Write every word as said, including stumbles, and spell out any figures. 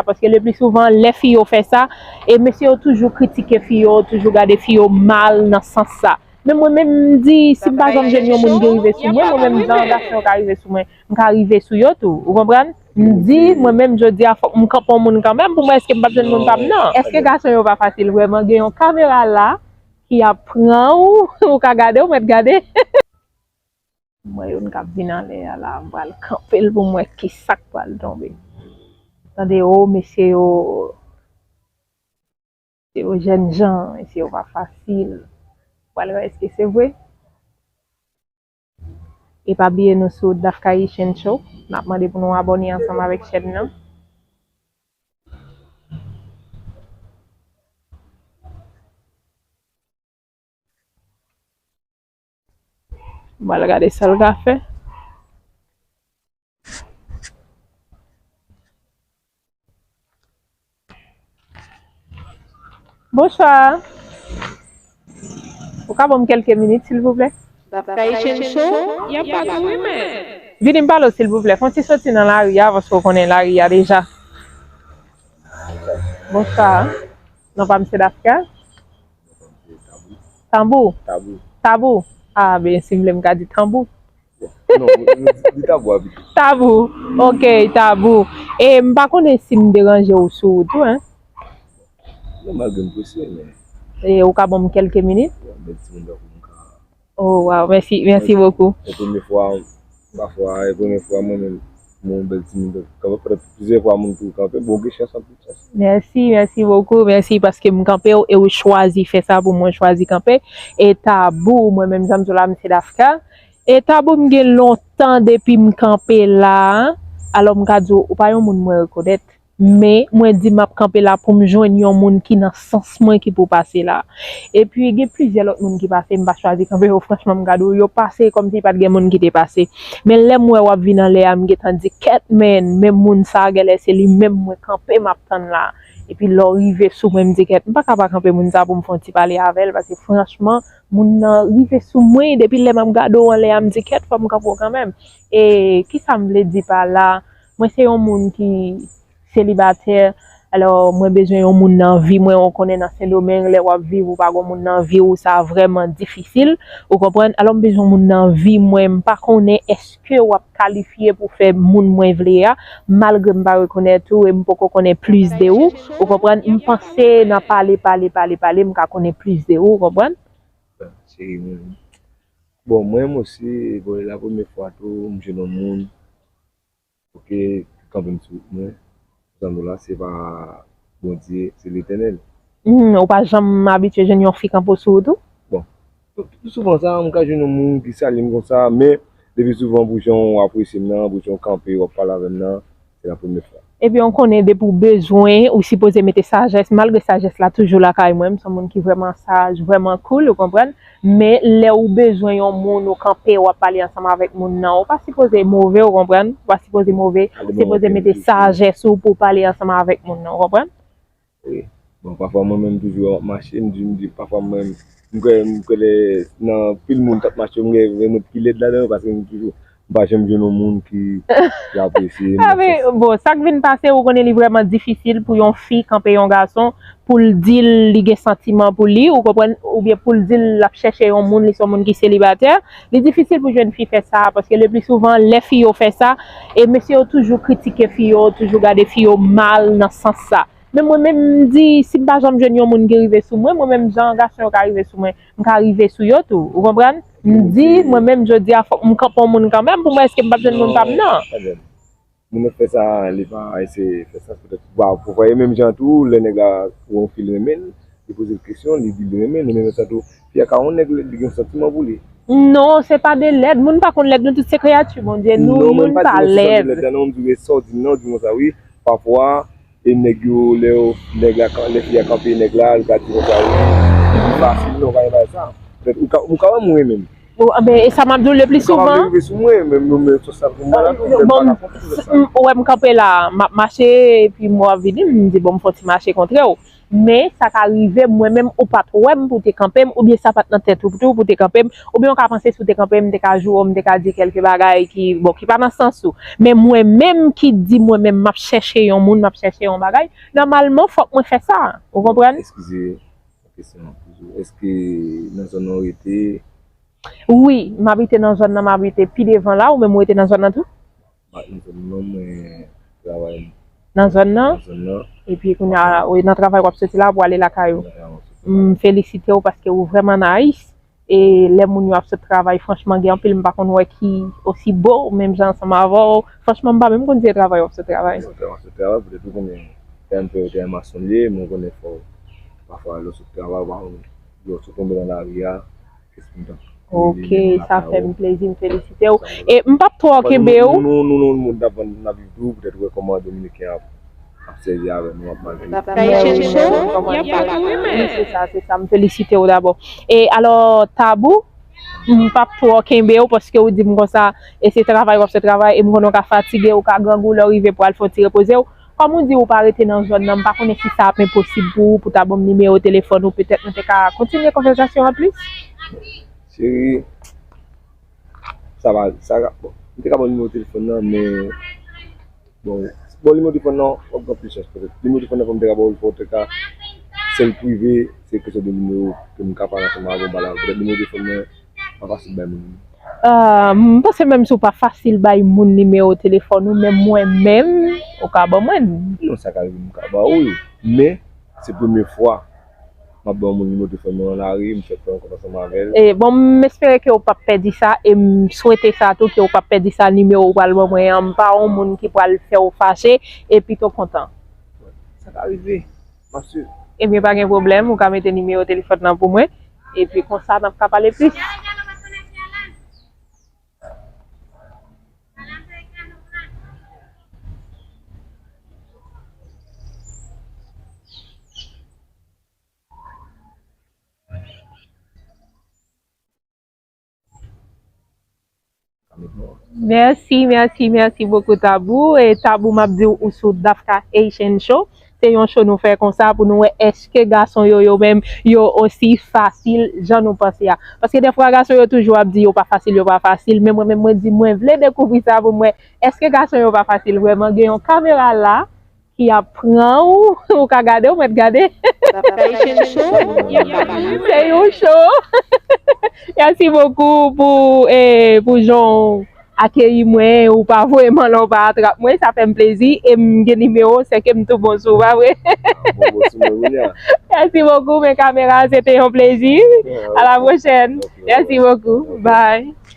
Paske le pli souvan, lè fi yo fè sa, e mesye yo toujou kritike fi yo, toujou gade fi yo mal nan sans sa. Men mwen menm, m di, si m pa janm jwenn yon moun ki rive sou mwen, mwen menm, jan gason yo ka rive sou mwen, m ka rive sou yo tou. Ou konprann? M di, mwen menm, jodi a, fòk m kanpe yon moun kanmenm pou mwen, èske m p ap jwenn moun pa m nan? Èske gason yo pa fasil vrèman? Gen yon kamera la ki ap pran ou, ou ka gade, ou mèt gade. M wè youn k ap vin anlè a la, m pral kanpe l pou m wè ki sa k pral tonbe. Tande, o, mesye yo, mesye yo jèn jan, mesye yo pa fasil. M pral wè èske se vre. E pa bliye nou sou Dafka Haitian Show. N ap mande pou nou abòne ansanm avèk chèn nan. M al gade sa l ka fè. Bonswa. Ou ka ban m kèlke minit, silvouplè? Dafka Haitian Show, y ap bat ou wi, men. Vini m pale w, silvouplè. Fè yon ti soti nan lari a, paske w konnen lari a deja. Bonswa. Non pa m se Dafka? Tanbou. Tanbou? Tabou. Tabou? Ah, ben, si m vle, m ka di tanbou. Non, di, di tabou a pito. Tabou. Ok, tabou. E m pa konnen si m deranje w sou wout ou, en. Non, malgre m prese, men. E ou ka ban m kèlke minit? Yon bèl timoun tankou m ka. Oh, wow, mèsi, mèsi bokou. E premye fwa, pafwa, e premye fwa mwen menm, mwen yon bèl timoun tankou kanpe, petèt plizyè fwa moun tou kanpe, bon, gen chans anpil, chans. Mèsi, mèsi bokou, mèsi paske m kanpe w e ou chwazi fè sa pou mwen chwazi kanpe. E Tabou, mwen menm jan m di w la, m se Dafka. E Tabou, m gen lontan depi m kanpe la. Alò, m ka di w, ou pa yon moun mwen rekonèt. Men, mwen di m ap kanpe la pou m jwenn yon moun ki nan sans mwen ki pou pase la. Epi, gen plizyè lòt moun ki pase, m pa chwazi kanpe yo, franchman, m ka di w, yo pase kòmsi pa t gen moun ki te pase. Men lè m wè w ap vin anlè a, m gentan di, kèt, men, men moun sa a, genlè se li menm mwen kanpe, m ap tann la. Epi lè w rive sou mwen, m di, kèt, m pa ka pa kanpe moun sa a pou m fè yon ti pale avè l, paske franchman, moun nan rive sou mwen, depi lè m ap gade w anlè a, m di, kèt, fò m kanpe w kanmenm. E kisa m vle di pa la? Mwen se yon moun ki selibatè, alò mwen bezwen yon moun nan vi mwen, ou konnen nan Sendomeng, lè w ap viv, ou pa gen moun nan vi w, sa vrèman difisil, ou konprann? Alò m bezwen yon moun nan vi mwen, m pa konnen èske w ap kalifye pou fè moun mwen vle a, malgre m pa rekonèt ou e m poko konnen plis de ou, ou konprann? M panse nan pale, pale, pale, pale, m ka konnen plis de ou, ou konprann? Cheri mwen. Bon, mwen menm osi, bon, e la premye fwa tou, m jwenn yon moun, oke, ki kanpe m sou wout mwen. Zanmi la, se pa Bondye, se Letènèl. Hmm, ou pa janm abitye jwenn yon fi kanpe w sou wout ou? Bon, pi souvan sa, m ka jwenn yon moun ki salye m konsa, men depi souvan pou jan w apresye m nan, pou jan w kanpe, w ap pale avè m nan, se la premye fwa. Epi w konnen depi w bezwen, ou sipoze mete sajès, malgre sajès la toujou lakay mwen, m se yon moun ki vrèman saj, vrèman cool, ou konprann? Men lè ou bezwen yon moun, ou kanpe, w ap pale ansanm avèk moun nan, ou pa sipoze move, ou konprann? Ou pa sipoze move, ou sipoze mete sajès ou pou w pale ansanm avèk moun nan, ou konprann? Wi. Bon, pafwa mwen menm toujou m ap mache, m di, m di, pafwa mwen, m kwè, m kwè lè nan pil moun k ap mache, m gen, gen moun ki lèd ladan yo, paske m toujou, m pa janm jwenn yon moun ki, ki apresye m. Ah, men, bon, sa k vin pase, ou konnen li vrèman difisil pou yon fi kanpe yon gason, pou l di l li gen santiman pou li, ou konprann, oubyen pou l di l l ap chèche yon moun, li se yon moun ki selibatè. Li difisil pou jwenn fi fè sa, paske le pli souvan, lè fi yo fè sa, e mesye yo toujou kritike fi yo, toujou gade fi yo mal nan sans sa. Men mwen menm, m di, si m pa janm jwenn yon moun ki rive sou mwen, mwen menm, jan gason yo ka rive sou mwen, m ka rive sou yo tou. Ou konprann? M di, mwen menm, jodi a, fòk m kanpe yon moun kanmenm pou m wè èske m p ap jwenn moun pa m nan. Moun nan fè sa, li pa eseye fè sa, petèt, ba, pou fè menm jan tou, lè nèg la, yon fi l renmen l, li poze l kesyon, li di l renmen l, li renmen sa tou. Fi a ka yon nèg, li gen yon santiman pou li. Non, se pa de lèd. Moun pa konn lèd, nou tout se kreyati Bondye. Nou, youn pa lèd. Non, mwen pa di non, se sa de lèd la, non, m di w, e sa w di m nan, w di m konsa, wi. Pafwa, e nèg yo, lè yo, nèg la, lè fi a kanpe nèg la, li ka di konsa, wi. Li fasil, non, pa gen bagay sa. Petèt, ou ka, ou ka wè m renmen m. Ou, ben, e sa m ap di w le pli souvan. Ou kapab rive sou mwen, men nou, men sou sa pou mwen la, tou, men m pa ka konprann sa. M, ou wè m kanpe la, m ap mache, epi m wè w ap vini, m di, bon, m fè yon ti mache kontre w. Men, sa ka rive, mwen menm, ou pa t wè m pou w te kanpe m, oubyen sa pa t nan tèt ou tou pou w te kanpe m, oubyen w ka panse si w te kanpe m, m te ka joure w, m te ka di kèlke bagay ki, bon, ki pa nan sans ou. Men mwen menm ki di mwen menm, m ap chèche yon moun, m ap chèche yon bagay, nòmalman, fòk mwen fè sa. Ou konprann? Eskize, yon kesyon toujou. Èske nan zòn nan w rete? Wi, m abite nan zòn nan, m abite pi devan la, ou menm ou rete nan zòn nan tou? Mwen, nan zòn nan, mwen travay. Nan zòn nan? Nan zòn nan. Epi kounye a, wi, nan travay w ap soti la, pou ale lakay ou. Nan travay w ap soti la. M felisite w paske ou vrèman nice. E lè moun yo ap sot travay, franchman, gen anpil m pa konn wè ki osi bo, menm jan ansanm avè w. Franchman, m pa menm konn se travay w ap sot travay. Sot travay, sot travay, poutèt ou konnen, lè m fè yo te mason li ye, men w konnen fò, pafwa, lè w sot travay, w pa konn, lè w sot tonbe nan lari a, kès kontan. Ok, sa fè m plezi, m felisite w. E m p ap twò kenbe w. Nou, nou, nou, nou, nou, n ap, n ap viv tou, poutèt ou wè kòman Dominiken ap, ap sèvi avè nou, ap maltrete nou. Haitian Show, y ap pale wi, men. Wi, se sa, se sa. M felisite w dabò. E alò, Tabou, m p ap twò kenbe w paske w di m konsa, e se travay w ap se travay, e m konnen w ka fatige, w ka grangou, lè w rive pou al fè yon ti repoze w. Kòm ou di ou pa rete nan zòn nan, m pa konnen si sa ap enposib pou ou, pou ta ban m nimewo telefòn ou, petèt nou te ka kontinye konvèsasyon an plis. Cheri, sa va, sa va, bon, m te ka ba w nimewo telefòn nan, men, bon, bon, nimewo telefòn nan, w ap gen plis chans, petèt. Nimewo telefòn nan, fò m te ka ba w l, fò w te ka, se l prive, se kesyon de nimewo, ke m ka pale ansanm avè w, m pale avè w. Petèt nimewo telefòn nan, pa fasil bay moun. Ah, m panse menm si w pa fasil bay moun nimewo telefòn ou, men mwen menm, ou ka ban mwen l. Non, sa ka rive, m ka ba ou l. Men, se premye fwa m ap ban yon moun nimewo telefòn mwen nan lari, m fèk fè rankont ansanm avè l. E, bon, m espere ke w p ap pèdi sa, e m swete sa tou, ke w p ap pèdi sa, nimewo w pral ban mwen an. M pa yon moun ki pral fè w fache, e pito kontan. Sa ka rive. M ap swiv. Ebyen, pa gen pwoblèm, ou ka mete nimewo telefòn nan pou mwen. Epi konsa, n ap ka pale plis. Mèsi, mèsi, mèsi bokou, Tabou. E Tabou, m ap di w, ou sou Dafka Haitian Show. Se yon show nou fè konsa pou nou wè èske gason yo, yo menm, yo osi fasil jan nou panse a. Paske dèfwa gason yo toujou ap di yo pa fasil, yo pa fasil. Men mwen menm, mwen di mwen vle dekouvri sa pou m wè èske gason yo pa fasil vrèman. Gen yon kamera la ki ap pran w, ou ka gade, ou mèt gade. Se yon show. Mèsi bokou pou, eh, pou jan w akeyi mwen, ou pa voye m anlè w pa atrap mwen, sa fè m plezi, e m gen nimewo, sèke m tou bon sou ou, pa vre? Ah, bon, bon sou mwen, kounye a. Mèsi bokou, men kamera, se te yon plezi. Ok, ok. A la pwochèn. Ok, mèsi bokou. Ok. Bye.